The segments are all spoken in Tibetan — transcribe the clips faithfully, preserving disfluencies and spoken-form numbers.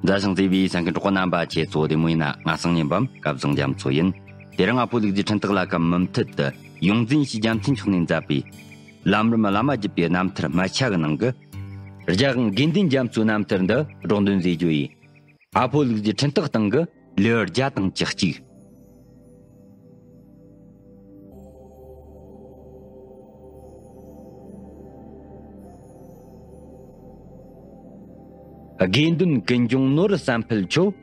མཛའ་ཞིང་བརྩེ་བའི་གསན་མཁན་གྲོགས་པོ་རྣམ་པ། ཁྱེད་ཚོ་བདེ་མོ་ཡིན་ན། ང་སང་ཉིན་བམ་སྐལ་བཟང་རྒྱ་མཚོ་ཡིན། དེ་རིང་ཨ་ཕོ་ལུག་རྫིའི་འཕྲིན་སྟེགས་ལ་ཁམས་མུ་མཐུད་དུ་ཡོངས་འཛིན་ཞི་རྒྱ་མཚན་མཆོག་ནས་མཛད་པའི་ལམ་རིམ་བླ་མ་བརྒྱུད་པའི་རྣམ་ཐར་སྨད་ཆ་གི་ནང་གི་རྒྱལ་དབང་དགེ་འདུན་རྒྱ་མཚོའི་རྣམ་ཐར་འདི་སྒྲོག་འདོན་མཛད་རྒྱུ་ཡིན། ཨ་ཕོ་ལུག་རྫིའི་འཕྲིན་སྟེགས་སྟེང་གི་ལེའུ་བརྒྱ་དང་བཅུ་གཅིག་དགེ་འདུན་ཀུན་འབྱུང་ནོར་བུ་བསམ་འཕེལ་མཆོག་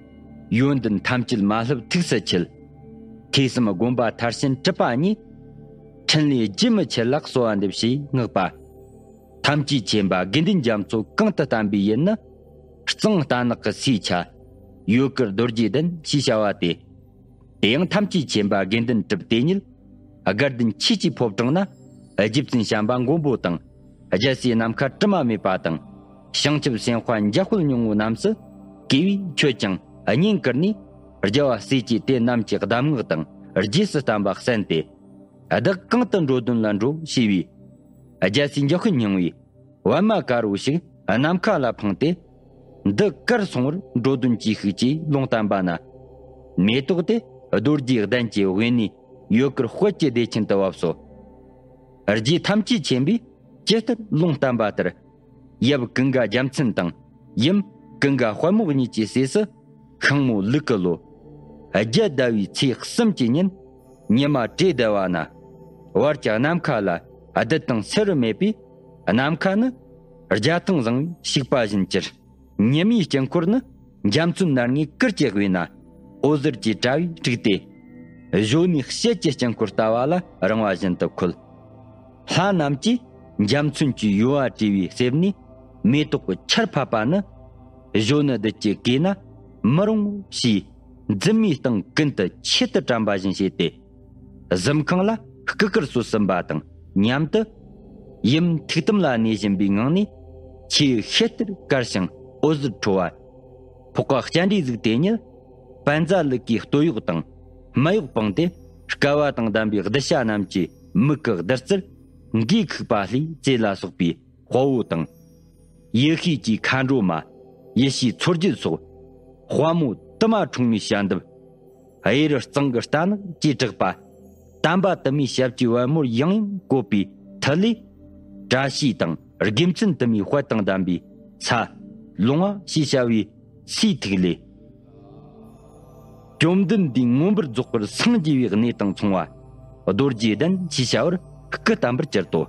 ཡོན་ཏན་ཐམས་ཅད་མ་ལྷབ་ཐུགས་སུ་ཆུད། ཐོས་བསམ་སྒོམ་པ་མཐར་ཕྱིན་གྲུབ་པ་ཉིད། འཕྲིན་ལས་རྒྱུན་མི་ཆད་ལ་གསོལ་བ་འདེབས་ཞེས་བསྔགས་པ། ཐམས་ཅད་མཁྱེན་པ་དགེ་འདུན་རྒྱ་མཚོ་གང་དུ་བསྟན་པའི་ཡུལ་ནི། གཙང་རྟ་ནག་གི་སའི་ཆ། ཡུལ་དཀར་རྡོ་རྗེ་གདན་ཞེས་བྱ་བ་སྟེ། དེ་ཡང་ཐམས་ཅད་མཁྱེན་པ་དགེ་འདུན་གྲུབ་དེ་ཉིད་དགའ་ལྡན་ཆོས་ཀྱི་ཕོ་བྲང་ན། རྗེ་བཙུན་བྱམས་པ་མགོན་པོ་དང་། རྒྱལ་སྲས་ནམ་མཁའ་དྲི་མ་མེད་པ་དང་། བྱང་ཆུབ་སེམས་དཔའ་འཇམ་དཔལ་སྙིང་པོ་རྣམས་སུ། གུས་པས་མཆོད་ཅིང་བསྙེན་བཀུར་ནས། རྒྱལ་བ་སྲས་ཀྱིས་དེ་རྣམས་ཀྱི་གདམས་ངག་དང་རྗེས་སུ་བསྟན་པ་གསན་ཏེ། བདག་གང་དུ་འགྲོ་དོན་ལ་འགྲོ་ཞེས་པའི། རྒྱལ་སྲས་འཇམ་དཔལ་སྙིང་པོས་པདྨ་དཀར་པོ་ཞིག་ནམ་མཁའ་ལ་འཕངས་ཏེ། འདི་གར་སོང་བར་འགྲོ་དོན་ཅི་ཤིག་ཅེས་ལུང་བསྟན་པ་ན། མེ་ཏོག་དེ་རྡོ་རྗེ་གདན་གྱི་དབུས་ནས་ཡུལ་དཀར་དཔལ་གྱི་བདེ་ཆེན་དུ་བབས་སོ། རྗེ་ཐམས་ཅད་མཁྱེན་པས་ཇི་ལྟར་ལུང་བསྟན་པ་ལྟར། ཡབ་ཀུན་དགའ་རྒྱལ་མཚན་དང་ཡུམ་ཀུན་དགའ་དཔལ་མོ་གཉིས་ཀྱི་སྲས་སུ། ཤིང་མོ་ལུག་གི་ལོ། རྒྱལ་ཟླ་བའི་ཚེས་གསུམ་གྱི་ཉིན། ཉི་མ་བྲེས་ཟླ་བ་ན། བར་གྱི་ནམ་མཁའ་ལ་རྡུལ་དང་སེར་བ་མེད་པས། ནམ་མཁའ་ནི་རྒྱ་ཐང་བཟང་བའི་བྱུག་པ་བཞིན་གྱུར། ཉི་མའི་དཀྱིལ་འཁོར་ནི་འཇའ་ཚོན་སྣར་ལྔའི་གུར་གྱི་དབུས་ན། འོད་ཟེར་གྱི་དྲ་བས་དཀྲུགས་ཏེ། གཞོན་ནུའི་ཞལ་གྱི་དཀྱིལ་འཁོར་ལྟ་བ་ལ་རིང་བ་བཞིན་དུ་འཁོད། ལྷ་རྣམས་ཀྱིས་འཇའ་ཚོན་གྱི་ཡུ་བ་བྲིས་པའི་གསེབ་ནས་མེ་ཏོག་གི་ཆར་ཕབ་པ་ནི། གཞོན་ནུ་བདུད་ཀྱི་གོས་ན་མི་རུང་ཞེས། འཛུམ་མའི་སྟེང་ཀུན་ཏུ་ཆེད་དུ་དྲན་པ་བཞིན་བྱས་ཏེ། གཟིམ་ཁང་ལ་སྐུ་དཀར་སོ་གསུམ་པ་དང་མཉམ་དུ། ཡུམ་ཐུགས་དམ་ལ་གནས་བཞིན་པའི་ངང་ནས། ཆེས་ཤེལ་ལྟར་དཀར་ཞིང་འོད་ཟེར་འཕྲོ་བ། ཕོག་པ་སྤྱན་རས་གཟིགས་དེ་ཉིད། བཛྲ་ལུག་གི་སྟོད་གཡོགས་དང་སྨད་གཡོགས་སྤངས་ཏེ། བསྐལ་པ་དང་ལྡན་པའི་གདུལ་བྱ་རྣམས་ཀྱི་མིག་གི་བདུད་རྩིར། འགོས་ཁུག་པ་ལྷའི་རྩེ་ལ་སོགས་པའི་དཔའ་བོ་དང་། ཡེ་ཤེས་ཀྱི་མཁའ་འགྲོ་མ། ཡེ་ཤེས་མཚོ་རྒྱལ་སོགས། དཔའ་མོ་དུ་མ་ཁྲོ་མོའི་ཞལ་འདེབས། གཡུ་རལ་གཙང་གི་རྟ་ནག་ཅེས་གྲགས་པ། དམ་པ་དུ་མའི་ཞབས་ཀྱི་པད་མོར་ཡང་ཡང་བཀོད་པའི་མཐུ་ལས། བཀྲ་ཤིས་དང་དགེ་མཚན་དུ་མའི་དཔལ་དང་ལྡན་པའི་ས། ལོང་བ་ཞེས་བྱ་བའི་སའི་ཐིག་ལེ། བཅོམ་ལྡན་འདས་མངོན་པར་རྫོགས་པར་སངས་རྒྱས་པའི་གནས་དང་མཚུངས་པ། རྡོ་རྗེ་གདན་ཞེས་བྱ་བར་སྐུ་བལྟམས་པར་གྱུར་ཏོ།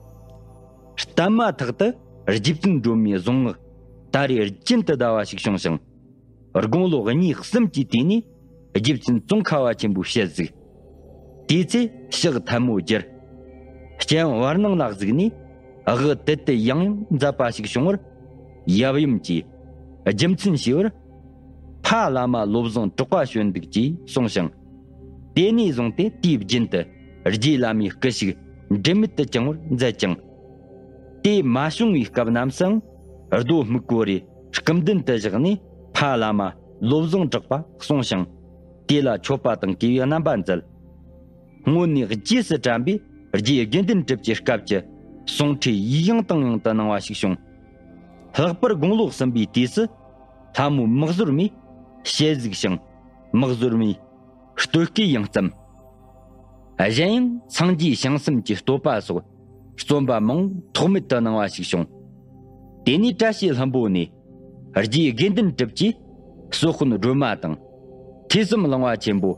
བསྟན་མ་ཐག་ཏུ་རྗེ་བཙུན་སྒྲོལ་མའི་གཟུངས་སྔགས་ད་རེས་རྒྱུན་དུ་བཟླ་བ་ཞིག་བྱུང་ཞིང་། དགུང་ལོ་གཉིས་གསུམ་གྱི་དུས་ནས་རྗེ་བཙུན་ཙོང་ཁ་བ་ཆེན་པོའི་ཞལ་གཟིགས། དེའི་ཚེ་ཕྱག་ཐལ་མོ་བསྒྱུར། སྤྱན་བར་སྣང་ལ་གཟིགས་ནས་དབུ་དུད་དུ་ཡང་ཡང་མཛད་པ་ཞིག་བྱུང་བར། ཡབ་ཡུམ་གྱིས་རྒྱུ་མཚན་ཞུས་པར། ཕ་བླ་མ་བློ་བཟང་གྲགས་པ་བྱོན་འདུག་ཅེས་གསུངས་ཤིང་། དེ་ནས་བཟུང་སྟེ་དུས་རྒྱུན་དུ་རྗེ་བླ་མའི་སྐུ་ཞིག་འབྲལ་མེད་དུ་བསྐྱང་བར་མཛད་ཅིང་། དེ་མ་བྱུང་བའི་སྐབས་རྣམས་སུའང་རྡོ་སྨུག་པོ་རེ་སྐུ་མདུན་དུ་བཞག་ནས། ཕ་བླ་མ་བློ་བཟང་གྲགས་པ་གསུངས་ཤིང་། དེ་ལ་མཆོད་པ་དང་བཀུར་བའི་རྣམ་པ་མཛད། སྔོན་ནས་རྗེས་སུ་དྲན་པའི་རྗེ་དགེ་འདུན་གྲུབ་ཀྱི་སྐབས་ཀྱི་གསུང་ཁྲིད་ཡང་དང་ཡང་དུ་གནང་བ་ཞིག་བྱུང་། ལྷག་པར་དགུང་ལོ་གསུམ་པའི་དུས་སུ་ལྷ་མོ་མིག་ཟོར་མའི་ཞལ་གཟིགས་ཤིང་། མིག་ཟོར་མའི་སྟོད་སྐུ་ཡང་བརྩམས། གཞན་ཡང་སངས་རྒྱས་བྱང་སེམས་ཀྱི་བསྟོད་པ་སོགས་རྩོམ་པ་མང་པོ་ཐོགས་མེད་དུ་གནང་བ་ཞིག་བྱུང་། དེ་ནས་བཀྲ་ཤིས་ལྷུན་པོ་ནས་རྗེ་དགེ་འདུན་གྲུབ་ཀྱིས་སྲོག་ཤིང་སྒྲོལ་མ་དང་། ཐོས་བསམ་གླིང་པ་ཆེན་པོ།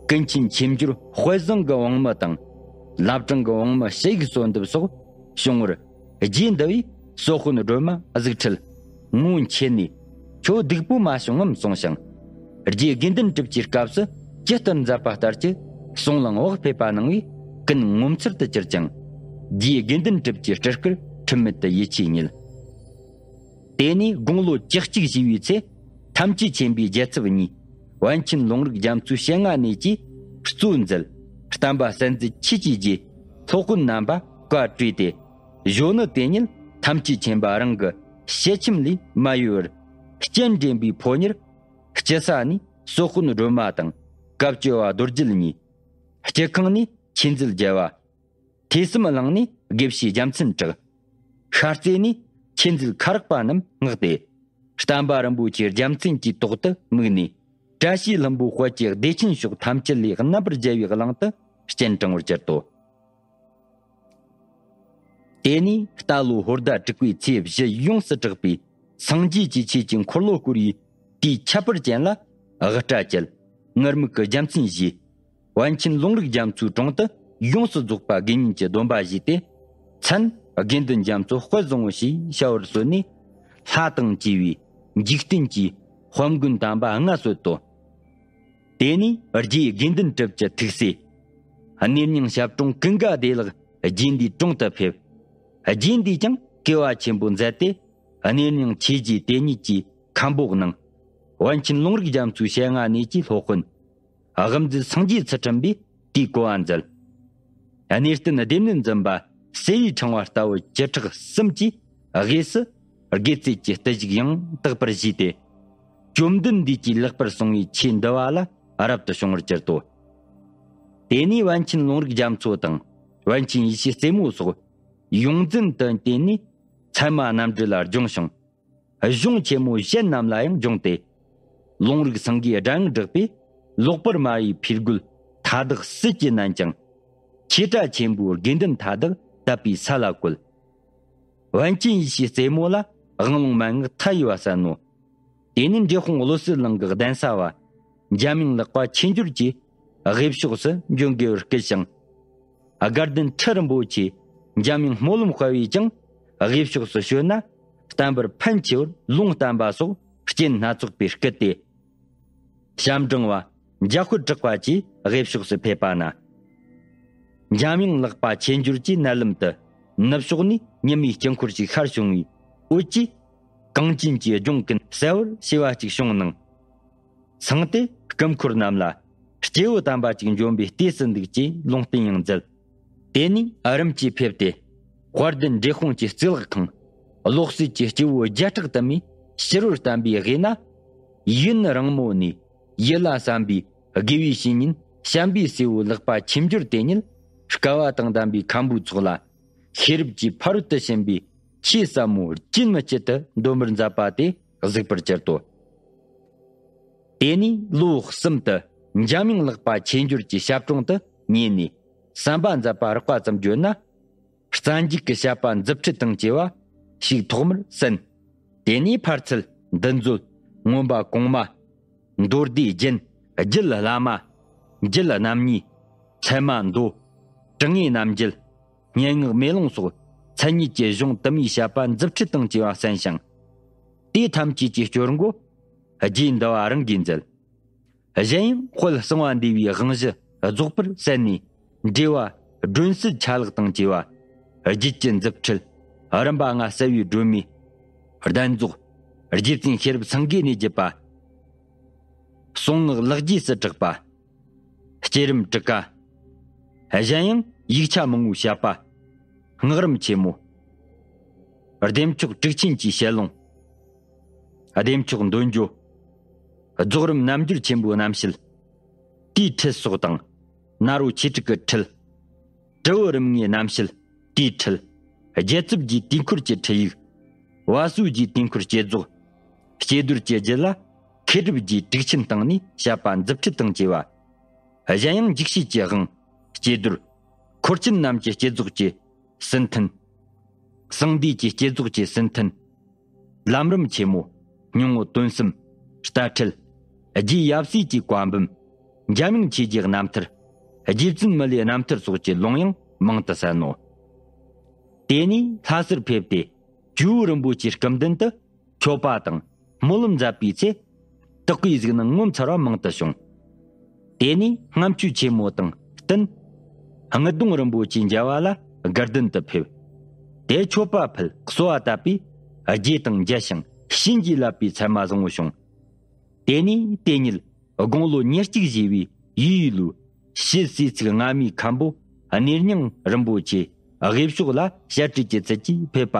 ཀུན་མཁྱེན་ཆོས་འབྱོར་དཔལ་བཟང་གི་བང་མི་དང་། བླ་བྲང་གི་བང་མི་ཞུ་ཡིག་གསོལ་འདེབས་སོགས་བྱུང་བར། རྗེ་འདི་བས་སྲོག་ཤིང་སྒྲོལ་མ་གཟུགས་ཁྲིད་ངོ་མཁྱེན་ནས། ཁྱོད་སྡིག་པོ་མ་བྱུང་ངམ་གསུངས་ཤིང་། རྗེ་དགེ་འདུན་གྲུབ་ཀྱི་སྐབས་སུ་ཇི་ལྟར་མཛད་པ་ལྟར་གྱི་གསུང་གླེང་བག་ཕེབས་པ་གནང་བས་ཀུན་ངོ་མཚར་དུ་གྱུར་ཅིང་། རྗེ་དགེ་འདུན་གྲུབ་ཀྱི་སྤྲུལ་སྐུར་འཁྲུལ་མེད་དུ་ཡིད་ཆེས་བརྙེས། དེ་ནས་དགུང་ལོ་བཅུ་གཅིག་བཞེས་པའི་ཚེ། ཐམས་ཅད་མཁྱེན་པའི་རྒྱལ་ཚབ་གཉིས། པཎ་ཆེན་ལུང་རིགས་རྒྱ་མཚོའི་ཞལ་སྔ་ནས་ཀྱིས་གཙོ་མཛད། བསྟན་པ་གསར་འཛིན་ཆོས་ཀྱི་རྗེ། སློབ་དཔོན་རྣམ་པ་བཀའ་གྲོས་ཏེ། གཞོན་ནུ་དེ་ཉིད་ཐམས་ཅད་མཁྱེན་པ་རང་གི་ཞལ་ཆེམས་ལས་མ་གཡོས་པར། སྤྱན་འདྲེན་པའི་ཕོ་ཉར་སྐྱེ་ས་ནས་སྲོག་ཤིང་སྒྲོལ་མ་དང་། བཀའ་བཅོལ་བ་རྡོ་རྗེ་གཉིས། སྐྱེ་ཁང་ནས་མཁྱེན་བརྩེ་རྒྱལ་བ། ཐོས་བསམ་གླིང་ནས་དགེ་བཤེས་རྒྱལ་མཚན་གྲགས། ཤར་རྩེ་ནས་མཁྱེན་བརྩེ་ཁ་རག་པ་རྣམས་མངགས་ཏེ། བསྟན་པ་རིན་པོ་ཆེའི་རྒྱལ་མཚན་གྱི་ཐོག་ཏུ་དམིགས་ནས། བཀྲ་ཤིས་ལྷུན་པོའི་དཔལ་གྱི་བདེ་ཆེན་ཕྱོགས་ཐམས་ཅད་ལས་རྣམ་པར་རྒྱལ་བའི་གླིང་དུ་སྤྱན་དྲངས་པར་གྱུར་ཏོ། དེ་ནས་རྟ་ལོ་ཧོར་ཟླ་དྲུག་པའི་ཚེས་བཞི་ཡོངས་སུ་གྲགས་པའི་སངས་རྒྱས་ཀྱི་ཆོས་ཀྱི་འཁོར་ལོ་བསྐོར་བའི་དུས་ཁྱད་པར་ཅན་ལ། དབུ་སྐྲ་བཅད། ངུར་སྨྲིག་གི་རྒྱལ་མཚན་བཞེས། པཎ་ཆེན་ལུང་རིགས་རྒྱ་མཚོའི་དྲུང་དུ་ཡོངས་སུ་རྫོགས་པ་དགེ་བསྙེན་གྱི་སྡོམ་པ་བཞེས་ཏེ། མཚན་དགེ་འདུན་རྒྱ་མཚོ་དཔལ་བཟང་པོ་ཞེས་བྱ་བར་གསོལ་ནས། ལྷ་དང་བཅས་པའི་འཇིག་རྟེན་གྱི་དཔལ་མགོན་དམ་པ་ལྔ་གསོལ་ཏོ། དེ་ནས་རྗེ་དགེ་འདུན་གྲུབ་ཀྱི་ཐུགས་སྲས། གནས་རྙིང་ཞབས་དྲུང་ཀུན་དགའ་བདེ་ལེགས་རྗེ་འདིའི་དྲུང་དུ་ཕེབས། རྗེ་འདིས་ཀྱང་བསྐུལ་བ་ཆེན་པོ་མཛད་དེ། གནས་རྙིང་ཆོས་རྗེ་དེ་ཉིད་ཀྱི་མཁན་པོ་གནང་། པཎ་ཆེན་ལུང་རིགས་རྒྱ་མཚོའི་ཞལ་སྔ་ནས་ཀྱི་སློབ་དཔོན། དབུ་མཛད་སངས་རྒྱས་ཚུལ་ཁྲིམས་པས་དེའི་གོ་བ་མཛད། གནས་བརྟན་སྡེ་སྣོད་འཛིན་པ་གསེར་བའི་ཕྲེང་བ་ལྟ་བུ་བཅུ་ཕྲག་གསུམ་གྱིས་དབུས་སུ་དགེ་རྩེ་གྱི་བརྟུལ་ཞུགས་ཡང་དག་པར་བཞེས་ཏེ། བཅོམ་ལྡན་འདས་ཀྱིས་ལེགས་པར་གསུངས་པའི་ཆོས་འདུལ་བ་ལ་རབ་ཏུ་བྱུང་བར་གྱུར་ཏོ། དེ་ནས་པཎ་ཆེན་ལུང་རིགས་རྒྱ་མཚོ་དང་པཎ་ཆེན་ཡེ་ཤེས་རྩེ་མོ་སོགས་ཡོངས་འཛིན་དུ་བསྟེན་ནས་ཚད་མ་རྣམ་འགྲེལ་ལ་སྦྱངས་ཤིང་། གཞུང་ཆེན་མོ་གཞན་རྣམས་ལ་ཡང་སྦྱངས་ཏེ། ལུང་རིགས་སེང་གེའི་སྒྲ་དབྱངས་བསྒྲགས་པས་ལོག་པར་སྨྲ་བའི་ཕས་རྒོལ་མཐའ་དག་སྲིད་ཀྱི་མནན་ཅིང་། ཆོས་གྲྭ་ཆེན་པོའི་དགེ་འདུན་མཐའ་དག་དད་པའི་ས་ལ་བཀོད། པཎ་ཆེན་ཡེ་ཤེས་རྩེ་མོ་ལ་དབང་ལུང་མན་ངག་མཐའ་ཡས་པ་གསན་ནོ། དེ་ནས་འབྲས་སྤུངས་བློ་གསལ་གླིང་གི་གདན་ས་བ་འཇམ་དབྱངས་ལག་པ་ཆོས་འབྱོར་གྱིས་དབུས་ཕྱོགས་སུ་འབྱོན་དགོས་པར་བསྐུལ་ཞིང་། དགའ་ལྡན་ཁྲི་རིན་པོ་ཆེ་འཇམ་དབྱངས་སྨོན་ལམ་དཔལ་བས་ཀྱང་དབུས་ཕྱོགས་སུ་བྱོན་ན་བསྟན་པར་ཕན་ཆེ་བར་ལུང་བསྟན་པ་སོགས་རྐྱེན་སྣ་ཚོགས་པས་བསྐུལ་ཏེ། ཞབས་འབྲིང་བ་འཇམ་དཔལ་གྲགས་པ་བཅས་དབུས་ཕྱོགས་སུ་ཕེབས་པ་ན། འཇམ་དབྱངས་ལག་པ་ཆོས་འབྱོར་གྱིས་མནལ་ལམ་དུ་ནུབ་ཕྱོགས་ནས་ཉི་མའི་དཀྱིལ་འཁོར་ཞིག་ཤར་བྱུང་བའི་འོད་ཀྱིས་གངས་ཅན་གྱི་ལྗོངས་ཀུན་གསལ་བར་བྱེད་པ་ཅིག་བྱུང་ནང་། སངས་ཏེ་སྐུ་འཁོར་རྣམས་ལ་སྐྱེས་བུ་དམ་པ་ཅིག་འབྱོན་པའི་ལྟས་སུ་འདུག་ཅེས་ལུང་བསྟན་ཡང་མཛད། དེ་ནས་རིམ་གྱིས་ཕེབས་ཏེ། དཔལ་ལྡན་འབྲས་སྤུངས་ཀྱི་གཙུག་ལག་ཁང་། བློ་གསལ་གྱི་སྐྱེ་བོ་བརྒྱ་ཕྲག་དུ་མས་ཕྱི་རོལ་བསྟན་པའི་དབུས་ན། ཡུན་རིང་མོ་ནས་ཡིད་ལ་བསམ་པའི་དགེ་བའི་བཤེས་གཉེན་བྱམས་པའི་སྲས་པོ་ལག་པ་ཆོས་འབྱོར་དེ་ཉིད་སྐལ་བ་དང་ལྡན་པའི་མཁན་པོའི་ཚོགས་ལ། ཤེས་རབ་ཀྱི་ཕ་རོལ་ཏུ་ཕྱིན་པའི་ཆོས་ཟབ་མོ་རྒྱུན་མི་འཆད་དུ་འདོན་པར་མཛད་པ་དེ་གཟིགས་པར་གྱུར་ཏོ། དེ་ནས་ལོ་གསུམ་དུ་འཇམ་དབྱངས་ལག་པ་ཆོས་འབྱོར་གྱི་ཞབས་དྲུང་དུ་ཉེ་ནས་བསམ་པ་མཛད་པ་རགས་པ་ཙམ་བརྗོད་ན། རྩ་འཇུག་གི་བཤད་པ་མཛུབ་ཁྲིད་དང་བཅས་པ་ཞིག་ཐོག་མར་གསན། དེ་ནས་ཕར་ཚུར་འདུལ་མཛོད། མངོན་པ་གོང་མ། མདོ་སྡེ་རྒྱན། རྒྱུད་བླ་མ། རྒྱུད་རྣམ་གཉིས། ཚད་མ་མདོ། དྲང་ངེས་རྣམ་འབྱེད། སྙན་ངག་མེ་ལོང་སོགས་མཚན་ཉིད་ཀྱི་གཞུང་དུ་མའི་བཤད་པ་མཛུབ་ཁྲིད་དང་བཅས་པ་གསན་ཞིང་། དེ་ཐམས་ཅད་ཀྱི་སྐྱོར་འགོ་རྗེ་འདི་བ་རང་གིས་མཛད། གཞན་ཡང་དཔལ་གསང་བ་འདུས་པའི་དབང་བཞི་རྫོགས་པར་གསན་ནས། འགྲེལ་བ་སྒྲོན་གསལ་ཆ་ལག་དང་བཅས་པ། རྒྱུད་ཀྱི་མཛུབ་ཁྲིད། རིམ་པ་ལྔ་གསལ་བའི་སྒྲོན་མེ། གདན་རྫོགས། རྗེ་བཙུན་ཤེས་རབ་སེང་གེ་ནས་བརྒྱུད་པ། གསུང་ངག་ལེགས་རྒྱས་སུ་གྲགས་པ། བསྐྱེད་རིམ་དྲུག་ཀ། གཞན་ཡང་ཡིག་ཆ་མང་པོའི་བཤད་པ། སྔགས་རིམ་ཆེན་མོ། བདེ་མཆོག་དྲུག་ཆེན་གྱི་ཞལ་ལུང་། བདེ་མཆོག་འདོད་འཇོ། རྫོགས་རིམ་རྣལ་འབྱོར་ཆེན་པོའི་རྣམ་བཤད། དེའི་ཁྲིད་སོགས་དང་། ནཱ་རོ་ཆོས་དྲུག་གི་ཁྲིད། དྲིལ་བུ་རིམ་ལྔའི་རྣམ་བཤད། དེའི་ཁྲིད། རྒྱལ་ཚབ་ཀྱི་དུས་འཁོར་གྱི་ཁྲིད་ཡིག། བ་སུ་གྱི་དུས་འཁོར་བསྐྱེད་རྫོགས། སྐྱེ་རྡོར་གྱི་རྒྱུད་ལ་མཁས་གྲུབ་ཀྱི་དྲུག་ཆེན་སྟེང་ནས་བཤད་པ་མཛུབ་ཁྲིད་དང་བཅས་པ། གཞན་ཡང་འཇིགས་བྱེད་ཀྱི་དབང་། སྐྱེ་རྡོར། འཁོར་ཆེན་རྣམས་ཀྱི་བསྐྱེད་རྫོགས་ཀྱི་སི་མཐུན། གསང་འདུས་ཀྱི་བསྐྱེད་རྫོགས་ཀྱི་སི་མཐུན། ལམ་རིམ་ཆེན་མོ། སྙིང་པོ་དོན་གསུམ། རྟ་ཁྲིད། རྗེ་ཡབ་སྲས་ཀྱི་བཀའ་འབུམ། འཇམ་དབྱངས་ཆོས་རྗེའི་རྣམ་ཐར། རྗེ་བཙུན་མི་ལའི་རྣམ་ཐར་སོགས་ཀྱི་ལུང་ཡང་མང་དུ་གསན་ནོ། དེ་ནས་ལྷ་སར་ཕེབས་ཏེ་ཇོ་བོ་རིན་པོ་ཆེའི་སྐུ་མདུན་དུ་མཆོད་པ་དང་སྨོན་ལམ་མཛད་པའི་ཚེ། དག་པའི་གཟུགས་སྣང་ངོ་མཚར་བ་མང་དུ་བྱུང་། དེ་ནས་ལྔ་མཆོད་ཆེན་མོ་དང་བསྟུན། དངུལ་གདུང་རིན་པོ་ཆེ་མཇལ་བ་ལ་དགའ་ལྡན་དུ་ཕེབས། དེ་མཆོད་པ་ཕུལ་གསོལ་བ་བཏབ་པས་རྗེས་དང་མཇལ་ཞིང་བྱིན་གྱིས་བརླབས་པའི་མཚན་མ་བཟང་བོ་བྱུང་། དེ་ནས་དེ་ཉིད་དགུང་ལོ་ཉེར་གཅིག་བཞེས་པའི་ཡུལ་ལུ་ཕྱི་སྲིད་ཚིག་སྔ་མའི་མཁན་པོ་གནས་རྙིང་རིན་པོ་ཆེ་དབུས་ཕྱོགས་ལ་ཞབས་ཁྲིད་ཀྱི་ཚུལ་གྱིས་ཕེབས་པ་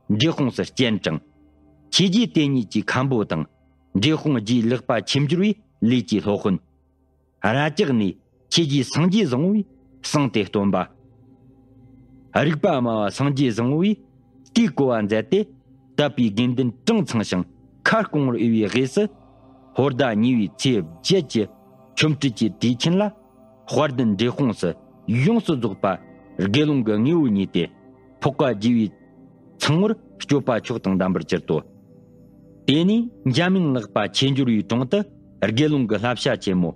འབྲས་སྤུངས་སུ་སྤྱན་དྲངས། ཆོས་རྗེ་དེ་ཉིད་ཀྱི་མཁན་པོ་དང་འབྲས་སྤུངས་རྗེ་ལེགས་པ་ཆོས་འབྱོར་བའི་ལས་ཀྱི་སློབ་དཔོན། རྭ་ཅག་ནས་ཆོས་རྗེ་སངས་རྒྱས་བཟང་པོས་གསུངས་ཏེ་སྟོན་པ། རིག་པ་སྨྲ་བ་སངས་རྒྱས་བཟང་པོས་དེའི་གོ་བ་མཛད་དེ་དད་པའི་དགེ་འདུན་གྲངས་ཚང་ཞིང་ ཁ་སྐོང་བར་འོས་པའི་དབུས་སུ། ཧོར་ཟླ་གཉིས་པའི་ཚེས་བརྒྱད་ཀྱི་ཆོ་འཕྲུལ་གྱི་དུས་ཆེན་ལ། དཔལ་ལྡན་འབྲས་སྤུངས་སུ་ཡོངས་སུ་རྫོགས་པ་དགེ་སློང་གི་དངོས་པོ་ཉིད་དེ། འཕགས་པ་དགྱེས་པའི་ཚང་ངོར་སྤྱོད་པ་མཆོག་དང་ལྡན་པར་གྱུར་ཏོ། དེ་ནས་འཇམ་དབྱངས་ལག་པ་ཆོས་འབྱོར་བའི་དྲུང་དུ་དགེ་སློང་གི་བསླབ་བྱ་ཆེན་མོ།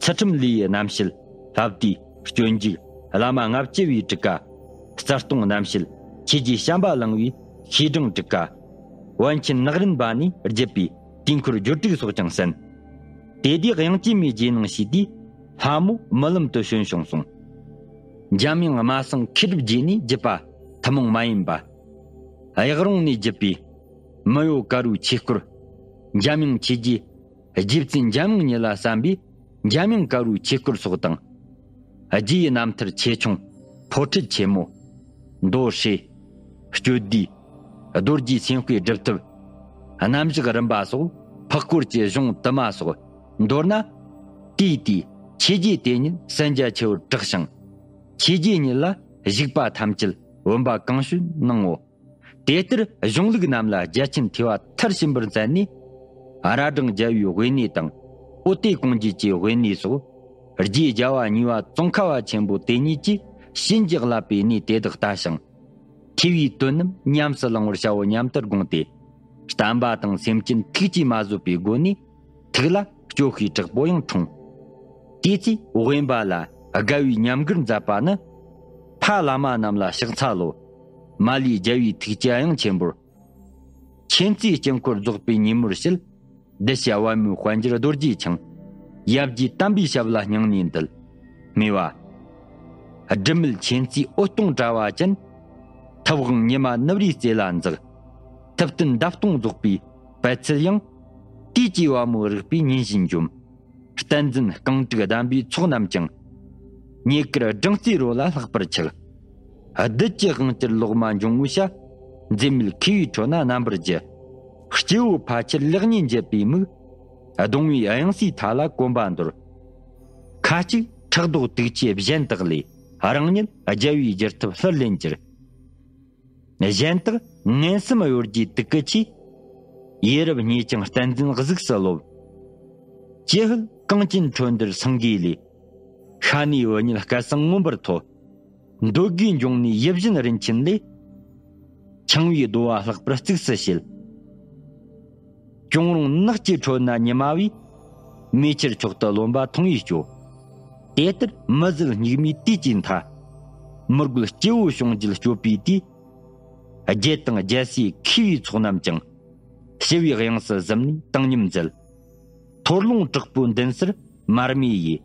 ཚུལ་ཁྲིམས་ལས་ཡི་རྣམ་བཤད། ལྷ་བསྡུས་སྤྱོད་འཇུག། བླ་མ་ལྔ་བཅུ་པའི་ཊཱི་ཀ། རྩ་ལྟུང་རྣམ་བཤད། ཆོས་རྗེ་བྱམས་པ་གླིང་པའི་ཤེས་སྦྱང་ཊཱི་ཀ། པཎ་ཆེན་ནག་རན་པ་ནས་བརྒྱུད་པའི་དུས་འཁོར་སྦྱོར་དྲུག་སོགས་ཀྱང་གསན། དེ་དུས་དབྱངས་ཅན་མའི་རྗེས་གནང་ཞུས་དུས། ལྷ་མོ་རྨི་ལམ་དུ་བྱོན་བྱུང་གསུངས། འཇམ་དབྱངས་སྨྲ་སེང་མཁས་གྲུབ་རྗེ་ནས་བརྒྱུད་པ་ཐུན་མོང་མ་ཡིན་པ། གཡག་རོང་ནས་བརྒྱུད་པའི་མི་གཡོ་དཀར་པོའི་ཆོས་སྐོར། འཇམ་དབྱངས་ཆོས་རྗེ་རྗེ་བཙུན་འཇམ་དབྱངས་ཉིད་ལ་གསན་པའི་འཇམ་དབྱངས་དཀར་པོའི་ཆོས་སྐོར་སོགས་དང་། རྗེ་ཡི་རྣམ་ཐར་ཆེ་ཆུང་། ཕོ་ཁྲིད་ཆེན་མོ། མདོ་ཧྲིལ། སྤྱོད་བསྡུས། རྡོ་རྗེ་སེམས་དཔའི་སྒྲུབ་ཐབས། རྣམ་གཞག་རིམ་པ་སོགས་འཕགས་སྐོར་གྱི་གཞུང་དུ་མ་སོགས། མདོར་ན། དུས་དེའི་ཆོས་རྗེ་དེ་ཉིད་གསན་རྒྱ་ཆེ་བར་གྲགས་ཤིང་། ཆོས་རྗེ་ཉིད་ལ་བཞུགས་པ་ཐམས་ཅད་བུམ་པ་གང་བྱོན་གནང་ངོ་། དེ་ལྟར་གཞུང་ལུགས་རྣམས་ལ་རྒྱ་ཆེན་ཐོས་པ་མཐར་ཕྱིན་པར་མཛད་ནས། རྭ་སྒྲེང་རྒྱལ་བའི་དབེན་གནས་དང་། ཨོ་ཏེ་ཀོང་རྗེ་གི་དབེན་གནས་སོགས། རྗེ་རྒྱལ་བ་གཉིས་པ་ཙོང་ཁ་པ་ཆེན་པོ་དེ་ཉིད་ཀྱིས་བྱིན་གྱིས་བརླབས་པའི་གནས་དེ་དག་ལྟ་ཞིང་། ཐོས་པའི་དོན་རྣམས་ཉམས་སུ་བླང་བར་བྱའོ་སྙམ་དུ་དགོངས་ཏེ། བསྟན་པ་དང་སེམས་ཅན་ཐུགས་ཀྱིས་མ་བཟོད་པའི་སྒོ་ནས། ཐུགས་ལ་སྐྱོ་ཤས་དྲག་པོ་ཡང་འཁྲུངས། དེ་ཚེ་དབེན་པ་ལ་དགའ་བའི་ཉམས་མགུར་མཛད་པ་ནི། ཕ་བླ་མ་རྣམས་ལ་ཕྱག་འཚལ་ལོ། མ་ལུས་རྒྱལ་བའི་ཐུགས་ཀྱི་དབྱངས་ཆེན་པོར། མཁྱེན་བརྩེའི་དཀྱིལ་འཁོར་རྫོགས་པའི་ཉིན་མོར་བཤད། གདུལ་བྱ་པདྨོའི་དཔལ་འབྱོར་རྡོ་རྗེ་འཆང་། ཡབ་རྗེ་དམ་པའི་ཞབས་ལ་སྙིང་ནས་འདུད། སྨྲས་པ། སྒྲིབ་མེད་མཁྱེན་བརྩེའི་འོད་སྟོང་དྲ་བ་ཅན། ཐུབ་དབང་ཉི་མ་ནུབ་རིའི་རྩེ་ལ་འཛེགས། ཐུབ་བསྟན་འདབ་སྟོང་རྫོགས་པའི་པད་ཚལ་ཡང་། དུས་ཀྱི་པདྨོ་རིག་པའི་ཉིན་བཞིན་འཇོམས། བསྟན་འཛིན་རྐང་དྲུག་གདམས་པའི་ཚོགས་རྣམས་ཀྱང་། རྙེད་དཀར་སྦྲང་རྩིའི་རོ་ལ་ལྷག་པར་ཆགས། བདུད་ཀྱི་དབང་གྱུར་ལོག་མ་འབྱུང་བའི་ཞྭ། འཛད་མེད་མཁས་པའི་ཁྲོད་ན་རྣམ་པར་རྒྱུ། སྐྱེ་བོ་ཕལ་ཆེར་ལེགས་ཉེས་འབྱེད་པའི་མིག། གདུང་བའི་དབྱངས་སུའི་མཐའ་ལ་གོམ་པ་འདོར། ཁ་ཅིག་ཕྲག་དོག་དུག་ཆེ་གཞན་དག་ལས། རང་ཉིད་རྒྱལ་བའི་རྒྱལ་ཐབས་ལྷུར་ལེན་གྱུར། གཞན་དག་ངན་སེམས་གཡོ་སྒྱུའི་དུག་གི་ཆུས། ཡེ་རབས་ཉེས་ཀྱང་བསྟན་འཛིན་གཟུགས་སུ་ལོབས། ཀྱེ་ཧུད་གངས་ཅན་ཁྲོད་འདིར་སེང་གེ་ལས། ཤ་ནའི་བུ་ཉིད་སྐད་གསང་མངོན་པར་མཐོ། འདོད་དགུའི་འབྱུང་གནས་ཡིད་བཞིན་རིན་ཆེན་ལས། འཆིང་བའི་རྡོ་བ་ལྷག་པར་གཙིགས་སུ་བྱེད། གཅོང་རོང་ནགས་ཀྱི་ཁྲོད་ན་ཉི་མ་བས། མེ་ཆར་མཆོག་ཏུ་རློན་པ་མཐོང་བའི་སྐྱོ། དེ་ལྟར་མི་བཟད་སྙིགས་མའི་དུས་ཀྱི་མཐའ། མི་རྒོད་སྐྱེ་བོ་བྱུང་རྒྱུད་སྐྱོབ་པའི་དུས། རྒྱལ་དང་རྒྱལ་སྲས་མཁས་པའི་ཚོགས་རྣམས་ཀྱང་། ཞི་བའི་དབྱངས་སུ་གཟིམས་ནས་བཏང་སྙོམས་མཛད། འཐོར་རླུང་དྲག་པོའི་མདུན་སར་མར་མེ་ཡིས།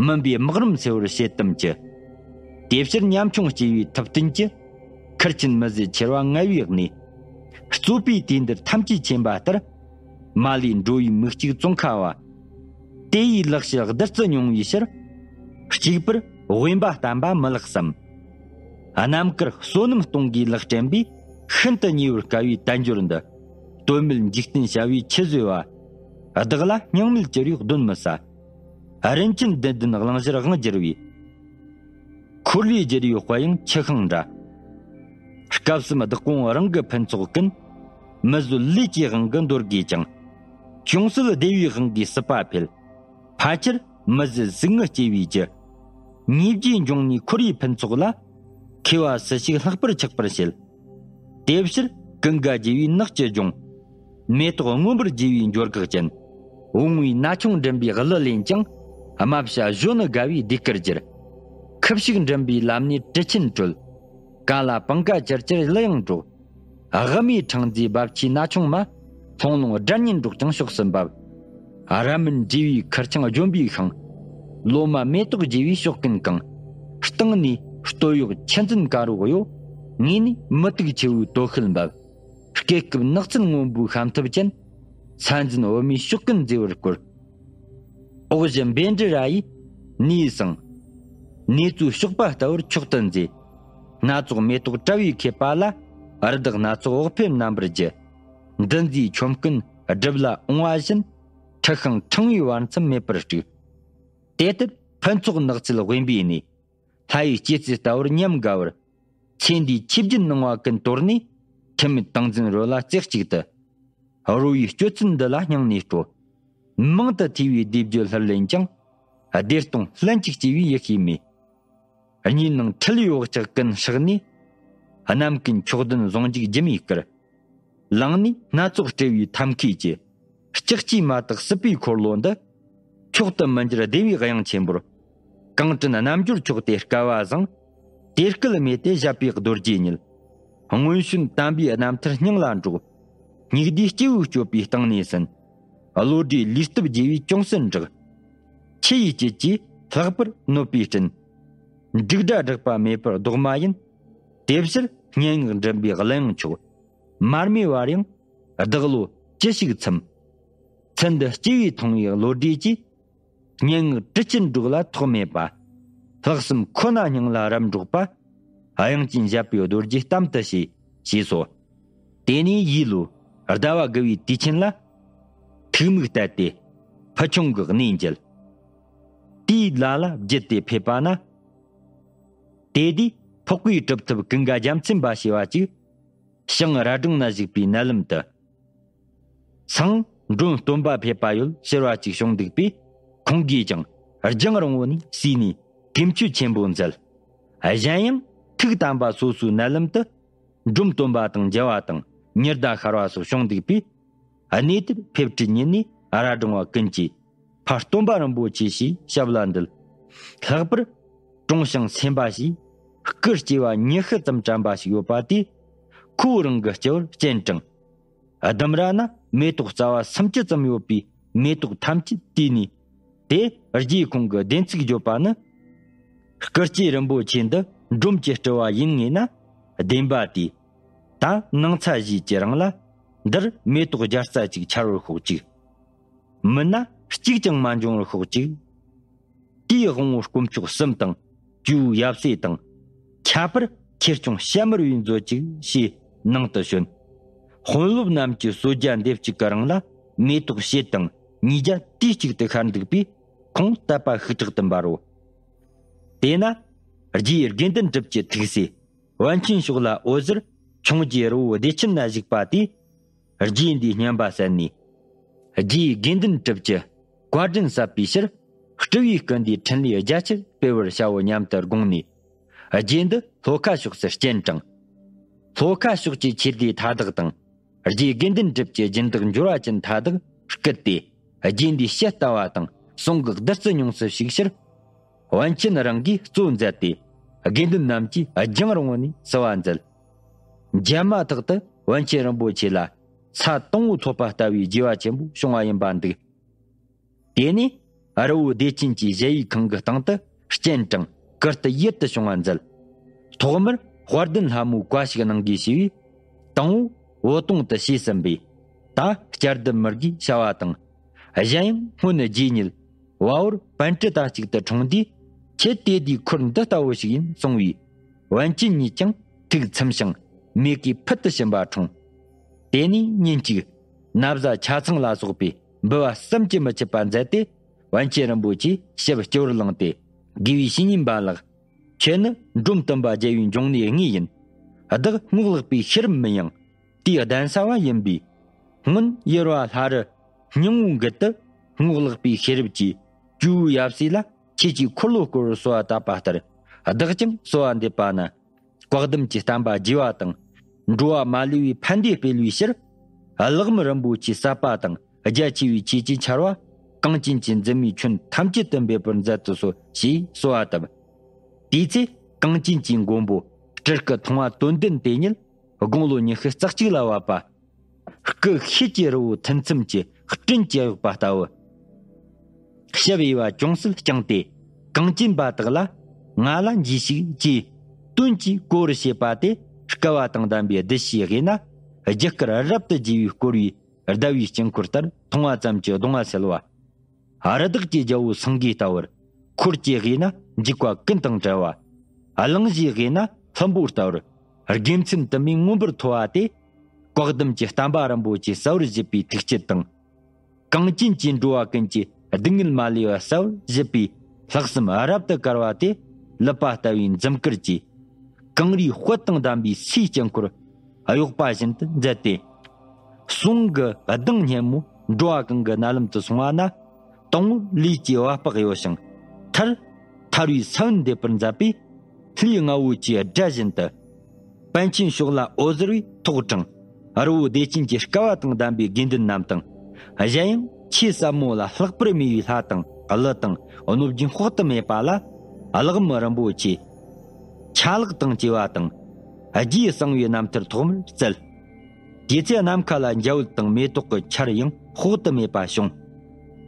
མུན་པའི་སྨག་རུམ་སེལ་བར་བྱེད་དམ་ཅི། དེ་ཕྱིར་ཉམ་ཆུང་སྐྱེ་བོའི་ཐུབ་བསྟན་གྱི། ཁུར་ཆེན་མི་བཟད་ཆེར་བ་ངལ་བའི་གནས། རྩོད་པའི་དུས་འདིར་ཐམས་ཅད་མཁྱེན་པ་ལྟར། མ་ལུས་འགྲོ་བའི་མིག་གཅིག་ཙོང་ཁ་བ། དེ་ཡི་ལེགས་བཤད་བདུད་རྩི་མྱོང་བའི་ཕྱིར། གཅིག་པུར་དབེན་པ་བསྟེན་པ་མི་ལེགས་སམ། རྣམ་དཀར་བསོད་ནམས་སྟོང་གིས་ལེགས་བསྐྲུན་པའི། ཤིན་ཏུ་ཉེ་བར་དཀའ་བའི་དལ་འབྱོར་འདི། དོན་མེད་འཇིག་རྟེན་བྱ་བའི་ཆུད་ཟོས་པ། བདག་ལ་སྙིང་མེད་གྱུར་པས་གདོན་མི་ཟ། རིན་ཆེན་བདུད་ལྡན་གླིང་བཞིར་དབང་བསྒྱུར་བའི། འཁོར་ལོས་སྒྱུར་བའི་དཔལ་ཡང་ཆུ་ཤིང་འདྲ། སྐབས་གསུམ་བདག་དབང་རང་གི་ཕུན་ཚོགས་ཀུན། མི་བཟོད་ལས་ཀྱི་དབང་གིས་འདོར་དགོས་ཀྱང་། ཅུང་ཟད་བདེ་བའི་དབང་གིས་སྲིད་པ་འཕེལ། ཕལ་ཆེར་མི་བཟད་ཟུག་རྔུ་སྐྱེ་བའི་རྒྱུ། ཉེས་བརྒྱའི་འབྱུང་གནས་འཁོར་བའི་ཕུན་ཚོགས་ལ། མཁས་པ་སུ་ཞིག་ལྷག་པར་ཆགས་པར་བྱེད། དེ་ཕྱིར་ཀུན་དགའ་རྒྱལ་བའི་ནགས་ཀྱི་ལྗོངས། མེ་ཏོག་མངོན་པར་རྒྱས་པའི་འབྱོར་འགག་ཅན། བུང་བའི་ན་ཆུང་མགྲིན་པའི་གླུ་ལེན་ཀྱང་། རྨ་བྱ་གཞོན་ནུ་དགའ་བའི་ཟློས་གར་གྱུར། ཁུ་བྱུག་མགྲིན་པའི་ལམ་ནས་དྲི་ཆེན་དྲོད། གན་ལ་པང་ཁ་ཅར་ཅར་གླུ་དབྱངས་སྒྲོག། དབུ་མའི་འཕྲེང་མཛེས་རྦབ་ཆུའི་ན་ཆུང་མ། ལྷུང་ལྷུང་སྒྲ་སྙན་སྒྲོག་ཀྱང་ཕྱོགས་སུ་འབབ། ར་མིན་འབྲས་བུའི་ཁུར་ཆང་ལྗོན་པའི་ཤིང་། ལོ་མ་མེ་ཏོག་རྒྱས་པའི་ཕྱོགས་ཀུན་གང་། སྟེང་ནས་སྟོད་གཡོགས་ཆུ་འཛིན་དཀར་པོ་གཡོ། ངོས་ནས་མུ་ཏིག་ཆུ་བོའི་དོ་ཤལ་འབབ། སྐེད་སྐབས་ནགས་ཚལ་སྔོན་པོའི་ཤམ་ཐབས་ཅན། ས་འཛིན་འོ་མའི་ཕྱོགས་ཀུན་མཛེས་པར་བསྐོར། འོག་གཞི་འབེན་འདྲེ་ར་ཡི་ནས་སང་། ནེ་ཙོའི་གཤོག་པ་ལྟ་བུར་མཆོག་ཏུ་མཛེས། སྣ་ཚོགས་མེ་ཏོག་བཀྲ་བའི་ཁེབས་པ་ལ། རི་དྭགས་སྣ་ཚོགས་འོག་ཕེབས་རྣམ་པར་རྒྱུ། འདུ་འཛིའི་ཆོམ་རྐུན་སྒྲིབ་ལ་འོང་བ་བཞིན། འཁྲུགས་ཤིང་ཕྲེང་བའི་བར་མཚམས་མེད་པར་དཀྲུགས། དེ་ལྟར་ཕུན་ཚོགས་ནགས་ཚལ་དབེན་པའི་གནས། ལྷ་ཡི་སྐྱེད་ཚལ་ལྟ་བུར་ཉམས་དགའ་བར། ཚེ་འདིའི་ཆོས་བརྒྱུད་སྣང་བ་ཀུན་དོར་ནས། ཁྲིམས་མེད་ཏིང་འཛིན་རོལ་ལ་རྩེ་གཅིག་ཏུ། རོལ་བའི་སྤྱོད་ཚུལ་འདི་ལ་སྙིང་ནས་སྤྲོ། མང་དུ་ཐོས་པའི་བཟླས་བརྗོད་ལྷུར་ལེན་ཀྱང་། བདེ་སྟོང་ལྷན་ཅིག་སྐྱེས་པའི་ཡེ་ཤེས་མེད། གཉིས་སྣང་འཁྲུལ་བའི་བག་ཆགས་ཀུན་བསྲེགས་ནས། རྣམ་ཀུན་མཆོག་ལྡན་ཟུང་འཇུག་སྒྱུ་མའི་སྐུར། ལངས་ནས་སྣ་ཚོགས་སྤྲུལ་པའི་ཐབས་མཁས་ཀྱིས། ལྕགས་ཀྱུས་མ་བཏགས་སྲིད་པའི་འཁོར་ལོ་འདི། མཆོག་ཏུ་མི་འགྱུར་བདེ་བའི་དབྱངས་ཆེན་པོར། གང་དྲན་རྣལ་འབྱོར་མཆོག་དེ་སྐལ་བ་བཟང་། དེ་སྐུལ་མེད་དེ་བཞད་པའི་རྡོ་རྗེ་ཉིད། མངོན་བྱོན་དམ་པའི་རྣམ་ཐར་སྙིང་ལ་འགྲོགས། སྙིགས་ལྡན་སྐྱེ་བོའི་སྤྱོད་པའི་སྟེང་ནས་ཟིན། བློ་གྲོས་ལུས་སྟོབས་རྒྱས་པའི་ཅུང་ཟད་འགྲོགས། ཆུ་ཡི་དཀྱིལ་གྱིས་ལྷག་པར་གནོད་པའི་སྤྲིན། འབྲུག་སྒྲ་སྒྲོགས་པ་མེད་པར་ལྡོག་མ་ཡིན། དེ་ཕྱིར་སྙན་ངག་མགྲིན་པའི་གླུ་དབྱངས་མཆོག་མར་མེ་བར་ཡང་བདག་བློ་ཅི་ཞིག་ཚིམ། ཚུལ་འདི་སྐྱེ་བས་མཐོང་བའི་བློ་གྲོས་ཀྱིས། སྙན་ངག་དྲི་ཆུ་འབྲུག་ལ་ཐོགས་མེད་པ། ལྷག་བསམ་ཁོ་ན་སྙིང་ལ་རབ་འགྲོགས་པ། དབྱངས་ཅན་བཞད་པའི་རྡོ་རྗེ་གཏམ་དུ་བྱས། ཞེས་སོ། དེ་ནས་ཡིད་ལུ་ཟླ་བ་དགུ་བའི་དུས་ཆེན་ལ། ཐུགས་དམིགས་གཏད་དེ་ཕུལ་བྱུང་གི་གནས་མཇལ། དེའི་ལ་ལ་བརྒྱུད་དེ་ཕེབས་པ་ན། དེ་དུས་འཕགས་པའི་གྲུབ་ཐོབ་ཀུན་དགའ་རྒྱལ་མཚན་པ་ཞེས་པ་ཅིག་ཞིང་ར་སྒྲུང་ན་བཞུགས་པའི་མནལ་ལམ་དུ། སང་མགྲོན་སྟོན་པ་ཕེབས་པ་ཡོད་ཟེར་བ་ཅིག་བྱུང་འདུག་པས། ཁོང་གིས་ཀྱང་རྒྱང་རིང་བོ་ནས་གསོས་ནས་གུས་མཆོད་ཆེན་པོ་མཛད། གཞན་ཡང་ཐུགས་དམ་པ་སོ་སོའི་མནལ་ལམ་དུ་མགྲོན་སྟོན་པ་དང་མཇལ་བ་དང་ཉི་ཟླ་ཤར་བ་སོགས་བྱུང་འདུག་པས། གནས་དེར་ཕེབས་ཁྲིད་ཉིད་ནས་ར་སྒྲུང་བ་ཀུན་གྱིས་ཕར་སྟོན་པ་རིན་པོ་ཆེ་ཞེས་ཞབས་ལ་འདུད། ལྷག་པར་དྲུང་ཞིང་སེམས་པ་ཞེས་སྐུ་སྐྱེ་བ་ཉི་ཤུ་ཙམ་དྲན་པ་ཞིག་ཡོད་པ་དེས་ཁོ་བོ་རང་གི་སྤྱི་བོར་སྤྱན་དྲངས། ལྡུམ་ར་ན་མེ་ཏོག་རྩ་བ་སུམ་ཅུ་ཙམ་ཡོད་པའི་མེ་ཏོག་ཐམས་ཅད་བཏུས་ནས། དེ་རྗེས་ཁོང་གི་བདེན་ཚིག་བརྗོད་པ་ནི། སྐུ་སྐྱེ་རིན་པོ་ཆེ་འདི་འབྲོམ་གྱི་སྤྲུལ་བ་ཡིན་ངེས་ན་བདེན་པ་དེས། ད་ནངས་ཚ་བཞིའི་གི་རིང་ལ་འདིར་མེ་ཏོག་རྒྱལ་རྩ་ཅིག་འཆར་བར་ཤོག་ཅིག་མིན་ན་གཅིག་ཀྱང་མ་འབྱུང་བར་ཤོག་ཅིག་དེའི་དབང་བོ་དཀོན་མཆོག་གསུམ་དང་ཇོ་བོའི་ཡབ་སྲས་དང་། ཁྱད་པར་ཁྱེད་སྐྱོང་ཞྭ་དམར་བའི་མཛོད་ཅིག་ཞེས་ནང་དུ་བྱོན། དཔོན་སློབ་རྣམས་ཀྱི་གསོལ་ཇ་འདེབས་གཅིག་གི་རིང་ལ་མེ་ཏོག་ཕྱེད་དང་ཉིས་བརྒྱ་དུས་གཅིག་ཏུ་ཤར་འདུག་པས། ཁོང་དད་པ་ཤུགས་དྲག་ཏུ་འབར་རོ། དེས་ན་རྗེ་དགེ་འདུན་གྲུབ་ཀྱི་ཐུགས་སྲས་པཎ་ཆེན་ཕྱོགས་ལ་འོད་ཟེར་འཕྱོངས་རྒྱས་རི་བོ་བདེ་ཆེན་ན་བཞུགས་པ་དེས། རྗེ་འདིའི་སྙན་པ་གསན་ནས། རྗེ་དགེ་འདུན་གྲུབ་ཀྱི་བཀའ་དྲིན་བསབ་པའི་ཕྱིར། སྤྲུལ་བའི་སྐུ་འདིའི་འཕྲིན་ལས་རྒྱ་ཆེར་སྤེལ་བར་བྱའོ་སྙམ་དུ་དགོངས་ནས། རྗེ་འདི་ལྷོ་ཁ་ཕྱོགས་སུ་སྤྱན་དྲངས། ལྷོ་ཁ་ཕྱོགས་ཀྱི་ཆོས་སྡེ་མཐའ་དག་དང་། རྗེ་དགེ་འདུན་གྲུབ་ཀྱི་སྦྱིན་བདག་འབྱོར་བ་ཅན་མཐའ་དག་བསྐུལ་ཏེ། རྗེ་འདིའི་ཞལ་ལྟ་བ་དང་གསུང་གི་བདུད་རྩི་ཉུང་སུ་ཞུགས་ཕྱིར། པཎ་ཆེན་རང་གིས་གཙོ་མཛད་དེ། དགེ་འདུན་རྣམས་ཀྱིས་རྒྱང་རིང་བོ་ནས་བསུ་བ་མཛད། མཇལ་མ་ཐག་ཏུ་པཎ་ཆེན་རིན་པོ་ཆེ་ལ་ཚ་དང་པོ་ཐོབ་པ་ལྟ་བུའི་དགྱེས་པ་ཆེན་པོ་བྱུང་བ་ཡིན་པ་འདུག་དེ་ནས་རི་བོ་བདེ་ཆེན་གྱི་གཞལ་ཡས་ཁང་གི་སྟེང་དུ་སྤྱན་དྲངས་བཀུར་སྟི་ཡིད་དུ་བྱུང་བ་མཛད། ཐོག་མར་དཔལ་ལྡན་ལྷ་མོའི་བཀའ་ཞིག་གནང་དགོས་ཞེས་པས། དང་པོ་འོད་སྟོང་དུ་ཞུས་ཟིན་པས། ད་བསྐྱར་ཟླུམ་མི་དགོས་བྱ་བ་དང་། གཞན་ཡང་སྔོན་རྗེ་ཉིད་བལ་བོར་པཎ་ཊི་དང་གཅིག་ཏུ་འཁྲུངས་དུས། ཁྱེད་དེ་དུས་འཁོར་འདི་ལྟ་བུ་ཞིག་ཡིན་གསུང་བས། པཎ་ཆེན་ཉིད་ཀྱང་ཐུགས་ཚིམ་ཞིང་མོས་གུས་ཕུལ་དུ་ཕྱིན་པ་འཁྲུངས། དེ་ནས་ཉིན་གཅིག་ན་བཟའ་ཆ་ཚང་ལ་སོགས་པའི་འབུལ་བ་བསམ་གྱིས་མི་ཁྱབ་པ་མཛད་དེ། པཎ་ཆེན་རིན་པོ་ཆེའི་ཞབས་སྤྱི་བོར་བླངས་ཏེ། དགེ་བའི་བཤེས་གཉེན་པ་ལགས། ཁྱེད་ནི་འབྲོམ་སྟོན་པ་རྒྱལ་བའི་འབྱུང་གནས་དངོས་ཡིན། བདག་རྔོག་ལག་པའི་ཤེས་རབ་མིན་ཡང་དེའི་གདན་ས་བ་ཡིན་པས། སྔོན་ཡེར་བ་ལྷ་རི་སྙིང་བོའི་མགུལ་དུ་རྔོག་ལག་པའི་ཤེས་རབ་ཀྱིས་ཇོ་བོའི་ཡབ་སྲས་ལ་ཆོས་ཀྱི་འཁོར་ལོ་བསྐོར་བར་གསོལ་བ་བཏབ་པ་ལྟར། བདག་ཀྱང་གསོལ་བ་འདེབས་པ་ན། བཀའ་གདམས་ཀྱི་བསྟན་པ་རྒྱས་པ་དང་། འགྲོ་བ་མ་ལུས་པའི་ཕན་བདེ་སྤེལ་བའི་ཕྱིར། གླེགས་བམ་རིན་པོ་ཆེའི་ཟབ་པ་དང་རྒྱ་ཆེ་བའི་ཆོས་ཀྱི་ཆར་བ། གངས་ཅན་གྱི་འཛིན་མའི་ཁྱོན་ཐམས་ཅད་དུ་འབེབས་པར་མཛད་དུ་གསོལ་ཞེས་གསོལ་བ་བཏབ། དེའི་ཚེ་གངས་ཅན་གྱི་མགོན་པོ་སྤྲུལ་སྐུ་མཐོང་བ་དོན་ལྡན་དེ་ཉིད་དགུང་ལོ་ཉི་ཤུ་རྩ་གཅིག་ལ་བབས་པ། སྐུ་ཤེལ་གྱི་རི་བོ་ཐུན་མཚམས་ཀྱི་སྤྲིན་གྱིས་གཡོགས་པ་ལྟ་བུ། ཞབས་དབྱེ་བ་ཅུང་ཟད་བརྐྱངས་ཏེ། གངས་ཅན་པ་དག་ལ་ང་ལ་གྱིས་ཤིག་ཅེས་དོན་གྱིས་གོ་བར་བྱེད་པ་དེ། སྐལ་བ་དང་ལྡན་པའི་གདུལ་བྱའི་དབྱེ་ན་རྒྱུ་སྐར་རབ་ཏུ་རྒྱས་པའི་བསྐོར་བའི་ཟླ་བའི་དཀྱིལ་འཁོར་ལྟར། མཐོང་བ་ཙམ་གྱིས་གདུང་བ་སེལ་བ། རི་དྭགས་ཀྱི་རྒྱལ་པོ་སེང་གེ་ལྟ་བུར། འཁོར་གྱི་དབྱེ་ན་འཇིགས་པ་ཀུན་དང་བྲལ་བ། གླིང་བཞིའི་དབྱེ་ན་ལྷུན་པོ་ལྟ་བུར། དགེ་མཚན་དུ་མས་མངོན་པར་མཐོ་བ་དེ། བཀའ་གདམས་ཀྱི་བསྟན་པ་རིན་པོ་ཆེ་གསལ་བར་བཞེད་པའི་ཐུགས་བསྐྱེད་དང་། གངས་ཅན་གྱི་འགྲོ་བ་ཀུན་གྱི་སྡུག་བསྔལ་མ་ལུས་པ་གསལ་བར་བཞེད་པའི་ལྷག་བསམ་རབ་ཏུ་དཀར་བ་དེ། ལུད་པ་ལྟ་བུའི་འཛུམ་དཀར་གྱིས། གངས་རིའི་དཔལ་དང་ལྡན་པའི་སའི་དཀྱིལ་འཁོར་གཡོགས་པ་བཞིན་དུ་མཛད་དེ། ཟོང་གི་གདངས་སྙན་མོ་འགྲོ་བ་གང་གི་རྣ་ལམ་དུ་སོང་བ་ན། དང་པོར་ལུས་ཀྱི་བ་སྤགས་གཡོ་ཞིང་། མཐར་ཐར་བའི་ས་བོན་འདེབས་པར་མཛད་པས། ལྷའི་རྔ་བོ་ཆེའི་སྒྲ་བཞིན་དུ། པཎ་ཆེན་ཕྱོགས་ལ་འོད་ཟེར་བས་ཐོག་དྲངས། རི་བོ་བདེ་ཆེན་གྱི་དཀའ་བ་དང་ལྡན་པའི་དགེ་འདུན་རྣམས་དང་། གཞན་ཡང་ཆོས་ཟབ་མོ་ལ་ལྷག་པར་མོས་པའི་ལྷ་དང་ཀླུ་དང་གནོད་སྦྱིན་དཔག་ཏུ་མེད་པ་ལ། གླེགས་བམ་རིན་པོ་ཆེ་ཆ་ལག་དང་བཅས་པ་དང་། རྒྱས་གསང་བའི་རྣམ་ཐར་ཐོག་མར་བསྩལ། དེ་ཚེ་ནམ་མཁའ་ལ་འཇའ་འོད་དང་མེ་ཏོག་གི་ཆར་དབྱངས་དཔག་ཏུ་མེད་པ་བྱུང་།